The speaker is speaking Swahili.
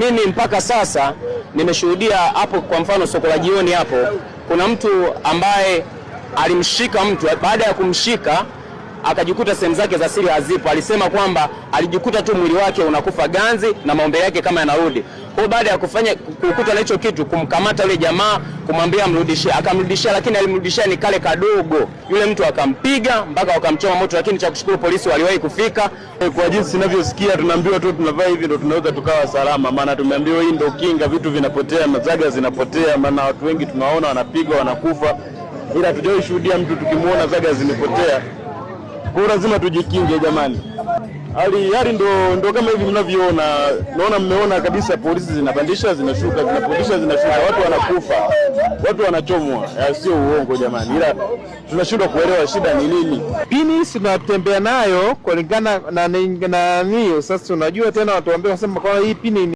Mimi mpaka sasa nimeshuhudia hapo, kwa mfano soko la jioni hapo, kuna mtu ambaye alimshika mtu, baada ya kumshika akajikuta sehemu zake za siri hazipo. Alisema kwamba alijikuta tu mwili wake unakufa ganzi na maombi yake kama yanarudi. Kwa baada ya kufanya kukuta na hicho kitu, kumkamata yule jamaa, kumwambia amrudishie, akamrudishia, lakini alimrudishia ni kale kadogo. Yule mtu akampiga mpaka wakamchoma moto, lakini cha kushukuru polisi waliwahi kufika. Kwa jinsi ninavyosikia, tunaambiwa tu tunavaa hivi ndio tunaweza tukawa salama, maana tumeambiwa hii ndio kinga, vitu vinapotea, mazaga zinapotea, maana watu wengi tunaona wanapigwa wanakufa, ila hatujawahi shuhudia mtu tukimuona zaga zimepotea. Kwa lazima tujikinge jamani. Hali ndo kama hivi mnavyoona. Naona mmeona kabisa polisi zinapandisha zinashuka, zinapandisha zinashuka, watu wanakufa, watu wanachomwa. Sio uongo jamani, ila tunashindwa kuelewa shida ni nini. Pini tunatembea nayo kulingana na nani. Sasa unajua tena watu waambie wasema kwa hii pini